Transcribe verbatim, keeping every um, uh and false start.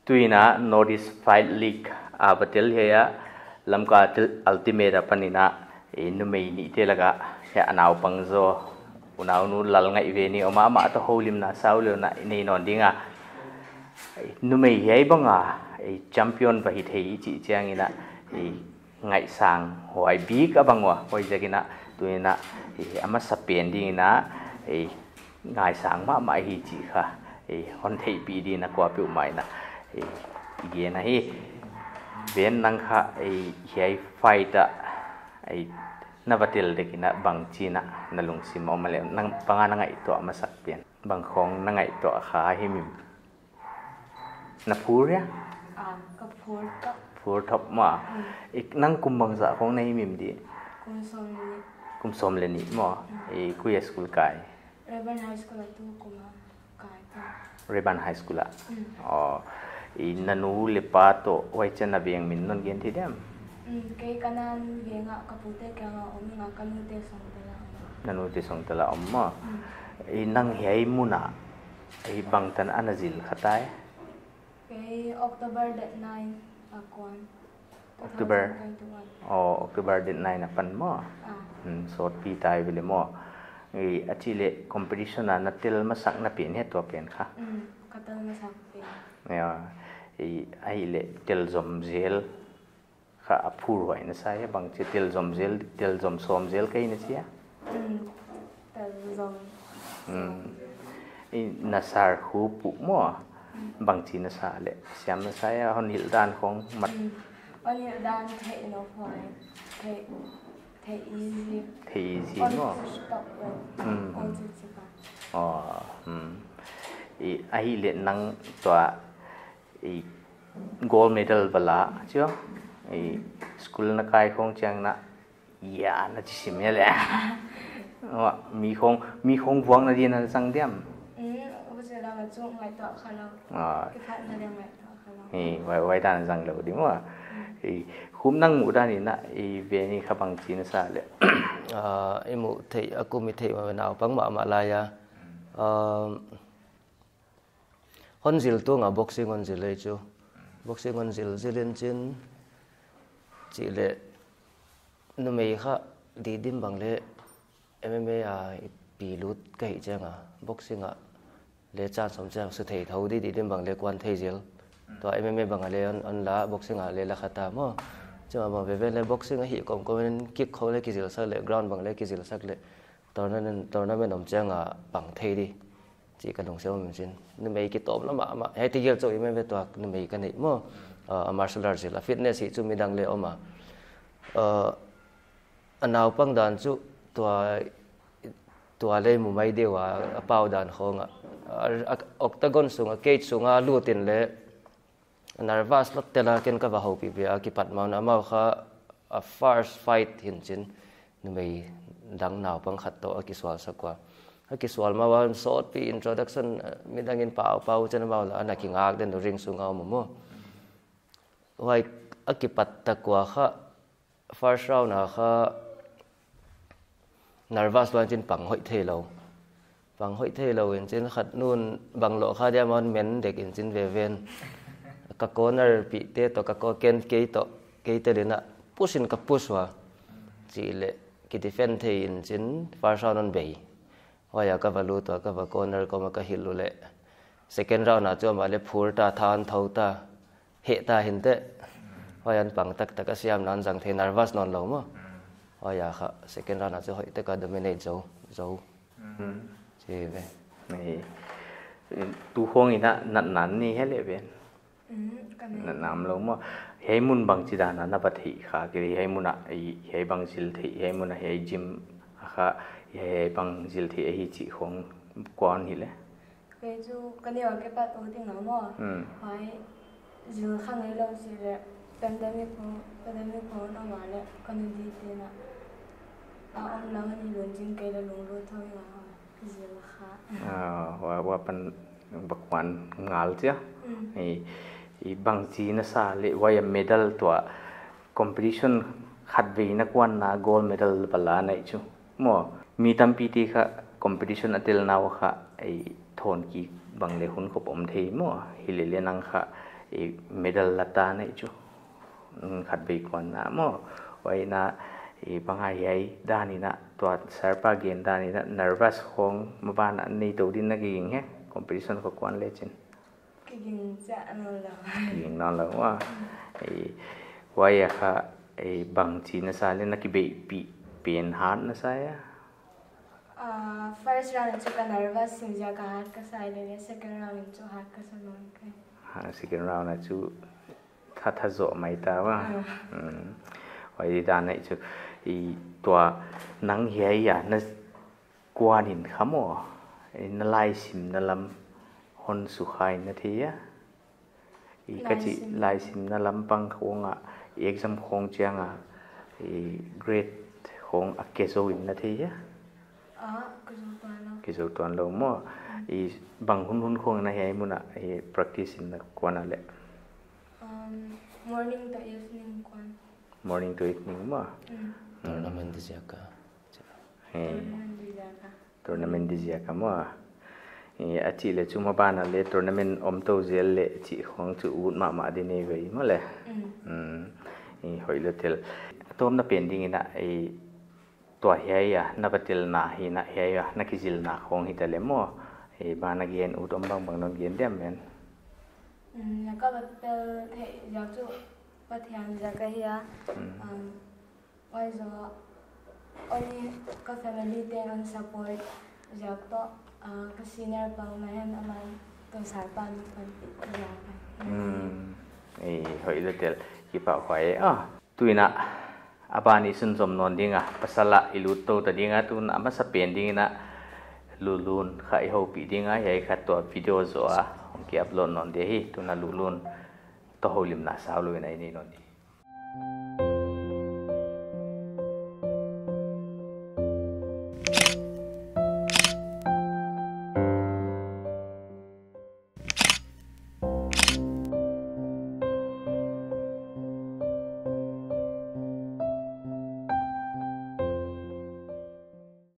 Tuin a North East Fight League a va tel hiai a, Lamka Ultimate apan in a, eh, numei nihte lak a, hiai a naupang zaw, unaunu Lalngaihven i om a, amah toh houlimna sau lou in a i nei nawn ding a. Numei hiai bang a, eh, champion va hi thei i chih chiang in a, eh, ngaihsang huai bik a bang ua, huaiziak in a, tuin a, eh, a masapen ding in a, eh, ngaihsang mahmah hi chih kha, eh, hon theihpih ding in a kuapeuhmah in a, eh, i gen ahi. Ven, nang kha, eh, hiai fight a, eh, na va tel dek in a bangchi in a na lungsim a om a leh, nang bang a na ngaihtuah masapen, bang khong na ngaihtuah kha himhim? Na phur hia? Ah, ka phur top. Phur top maw. Mm. I, nang kum bangzah khong na himhim di? Kum sawm leh nih. Kum sawm leh nih maw. Mm. I, koi a school kai? Rayburn High School a tu kum a kai ta. Rayburn High School a? Mm. Oh. I, na nu leh pa toh huai chiang a veng min non gen thei diam? Mm, kei Kanan veng a ka pute kiang a om in a, ka nute Songtel a om. Na nute Songtel a om maw. Mm. I, nang hiai mun a, eh, bangtan a na zil kha ta e? Kei October date nine a kuan. October. Two thousand twenty-one. Oh, October date nine apan maw. Ah. Hmm, sawtpi ta hi ve leh maw. Eh, a chih leh competition a na tel masakna pen hia tua pen kha? Hmm, ka tel masakna pen. Ya, eh, ahihleh tel zom zel kha a phurhuai na sa hia, bangchi tel zom zel, tel zom sawm zel kei na chi a? Hmm, tel zom. Hmm. I, na sir hu pu maw, bangchi na sa leh siam na sa hia, hon hilh dan khong mat? Hmm. Hon hilh dan theih nop huai. Theih, theih easy. Theih easy maw. Hon push top leh. Hmm. Hon chi chi ka. Oh, hmm. I, ahihleh nang tua i, gold medal va la, chia. I, school na kai khong chiang in a, ya, na chi sim hia leh. Wa, mi khong, mi khong vuakna di na zang diam? Mm, u zia lam a chu ngaihtuah kha lou. Ah. Kiphatna di ngaihtuah kha lou. Eh, huai, huai dan zang lou di maw. Mm. Eh, khum nang muh dan in a, eh, Ven i kha bangchi na sa leh. Ah, i muh theih, a kum i theih mah naupang mahmah lai a. Um, Hon zil tung a boxing hon zil ei chu. Boxing hon zil zil in chin, chih leh numei kha didim bang leh M M A a i pi lut ka hih chiang a, boxing a leh chance om chiang su thei thou di, didim bang leh kuan thei zel. Tua M M A bang a leh hon, hon la, boxing a leh la kha ta maw. Chih mah bang veve leh boxing a hih kawmkawm in kick khong leh kizil sak leh, ground bang leh kizil sak leh, tournament, tournament om chiang a pang thei di. Chih ka lungsim om in chin. Numei kitawmna mahmah. Hiai tegel chauh i mai ve tua numei ka neih maw. Ah, a martial arts zil a fitness hi chu midang leh om a. Ah, a naupang dan chu tua, tua leh mu mai deuh a, a pau dan khong a. A, a octagon sung a, cage sung a lut in leh nervous lawt tel a, ken ka va houpih pih a, kipat mah un amau kha a first fight hi'n chin, numei dang naupang khat toh a kisual sak ua. A kisual mah uah sawtpi introduction, eh, midang in pau pau chin amau la, ana kingak den ring sung a om maw. Huai a kipat tak ua kha, first round a kha nervous luang chin pang hoih thei lou. Pang hoih thei lou in chin khat nun bang lou kha dia man men dek in chin veven. Ka corner pihte toh ka ko ken kei toh kei te lina push in ka push ua. Chih leh ki defend thei in chin first round hon bei. Huai a ka va lut ua, ka va corner kawm a ka hilh uleh. Second round a chu amah leh phur ta, than thou ta, heh ta hi'n teh. Huai a pang taktak a siamna zang thei, nervous nawn lou maw. Huai a kha second round a chu hoih tak a dominate zou, zou. Chi ve. Tu khong in a natna nei hia leh Ven? Mm, ka nei. Natna om lou maw. Hiai mun bangchi dan a na va theih kha, kei hiai mun a, hiai bang zil theih, hiai mun a hiai gym a kha, hiai bang zil theih ahi chih khong kuan hi leh. Kei chu ka neu a kipat outing a maw. Mm. Huai zil kha ngei lou si leh pandemic khong, pandemic khong a om a leh ka nu di te na. A om lang ni lun jing kei leh lunglut thou i nga huai. Zil kha. Ah, huai, huai pan va kuan ngal chia. Mm. I, i bangchi na sa leh huai a medal tua competition khatvei na kuan na gold medal va la na i chu. Maw, mi tampi te kha competition a tel na ua kha, ei thon kik bang leh hun khop om thei maw, hilele nang kha, I medal la ta na i chu. Mm, khat bei kuan na maw. Huai na, i bang a hiai dan in a, tua sir pa gen dan in a, nervous khong maban a nei tou din na kiging hia, competition khong kuan le chin. Kiging cha nawn lou. Kiging nawn lou maw. I, huai a kha, i bang chi na sa le na kibeihpih pen hat na sa hia. Ah, first round chu ka nervous sim ziak a hat ka sa leh, second round chu hat ka sa nawn kei. Ha, second round a chu tha tha zoh mai ta maw. Ah. Hmm. Huai dan a i chu i tua nang hiai a na kuan in kha maw. I na laisimna lam hon sukha in na thei hia. I ka chih laisimna lam pang khong a, i exam khong chiang a, i grade khong a ke zou in na thei hia. Ah, ka zou tuan lou. Ke zou tuan lou maw. I bang hun hun khong na hiai mun a, i practice in na kuan a le. Um, morning to evening kuan. Morning to evening maw. Mm. Hmm. Tournament di ziak a. He. Tournament di ziak a. Tournament di ziak a maw. I, a chih le chu maban a le tournament om tou zel le chih khong chu ut mahmah di nei ve maw le. Mm. Mm. I, hoih lou tel. Tawpna pen ding in a, i, tua hiai a na va telna hi na hiai a na kizilna khong hi ta le maw. I, bang na gen ut om bangbang non gen diam men. Mm, na ka va tel theih ziak chu Pathian ziak ahi a. Mm. Um, Huai zoh, only ka family te'n hon support ziak toh, ah, ka senior pa mah hiam amah toh sir pa mah hon pi ziak a. Hmm. Eh, hoih lou tel, kipahhuai e. Ah, tu in a, a ban i sunzom nawn ding a, pasal a i lut tou ta ding a, tu in a masa pen ding in a, Lulun kha i houpih ding a, hiai kha tua video zoh a, hong ki upload nawn di hi, tu in a Lulun toh houlimna sau lou in a i nei nawn di.